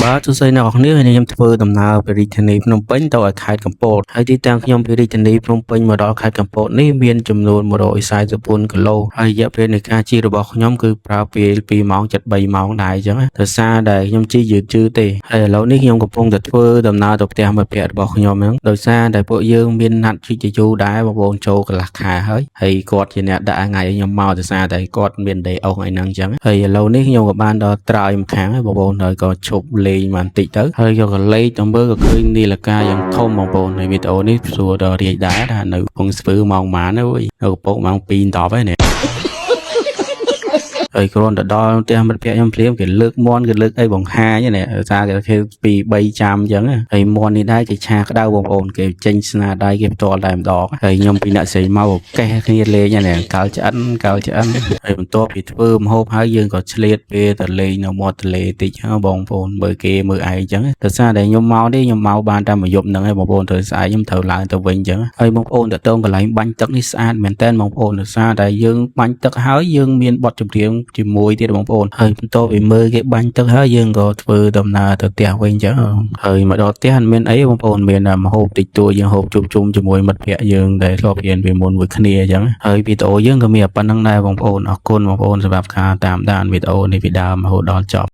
បាទសួស្តីអ្នកនរគ្នាហើយខ្ញុំធ្វើដំណើរពីរាជធានីភ្នំពេញទៅឲ្យខេត្តកំពតហើយទីតាំងខ្ញុំពីរាជធានីភ្នំពេញមកដល់ខេត្តកំពតនេះមានចំនួន144គីឡូហើយរយៈពេលនៃការជិះរបស់ខ្ញុំគឺប្រើពេល2ម៉ោង73ម៉ោងដែរអញ្ចឹងណាដោយសារតែខ្ញុំជិះយឺតយឺតទេហើយឥឡូវនេះខ្ញុំកំពុងតែធ្វើដំណើរទៅផ្ទះមិត្តភ័ក្តិរបស់ខ្ញុំហ្នឹងដោយសារតែពួកយើងមានណាត់ជិះជាយូរដែរបងប្អូនចូលកន្លះខែហើយហើយគាត់ជាអ្នកដាក់ថ្ងៃឲ្យខ្ញុំមកដោយសារតែគាត់មាន day off ថ្ងៃហ្នឹងអញ្ចឹងហើយឥឡូវនេះខ្ញុំក៏បានដល់ត្រើយម្ខាងហើយបងប្អូនហើយក៏ឈប់លេងបន្តិចទៅហើយក៏កលេចទៅមើលក៏ឃើញនីលកាយ៉ាងធំបងប្អូនហើយវីដេអូនេះសួរដល់រាជដែរថានៅកំពង់ស្ពឺម៉ោងប៉ុន្មានហើយនៅកំពតម៉ោង2:10ហើយនេះ ហើយគ្រាន់តែដល់ផ្ទះមិត្តភក្តិខ្ញុំភ្លាមគេលើកមន់គេលើកអីបង្ហាញនេះសារគេគេពី3ចាំអញ្ចឹងហើយមន់នេះដែរគេឆាក្តៅបងប្អូនគេចេញស្នាដៃគេផ្ទាល់តែម្ដងហើយខ្ញុំពីអ្នកស្រីមកកេះគ្នាលេងនេះកាល់ឆ្អិនកាល់ឆ្អិនហើយបន្ទាប់ពីធ្វើម្ហូបហើយយើងក៏ឆ្លៀតពេលទៅលេងនៅមាត់ទន្លេតិចហ្នឹងបងប្អូនមើលគេមើលឯងអញ្ចឹងដោយសារតែខ្ញុំមកនេះខ្ញុំមកបានតែមួយយប់ហ្នឹងឯងបងប្អូនត្រូវស្អែកខ្ញុំត្រូវឡើងទៅវិញអញ្ចឹងហើយបងប្អូនតើតងកន្លែងបាញ់ទឹកនេះស្អាតមែនតើបងប្អូនដោយសារតែយើងបាញ់ទឹកហើយយើងមានបទចម្រៀងជាមួយទៀតបងប្អូនហើយបន្ទាប់ពីមើលគេបាញ់ទឹកហើយយើងក៏ធ្វើដំណើរទៅផ្ទះវិញអញ្ចឹងហើយមកដល់ផ្ទះអត់មានអីបងប្អូនមានតែម្ហូបតិចតួចយើងហូបជួបជុំជាមួយមិត្តភ័ក្តិយើងដែលធ្លាប់រៀនពីមុនមួយគ្នាអញ្ចឹងហើយវីដេអូយើងក៏មានប៉ុណ្្នឹងដែរបងប្អូនអរគុណបងប្អូនសម្រាប់ការតាមដានវីដេអូនេះពីដើមរហូតដល់ចប់។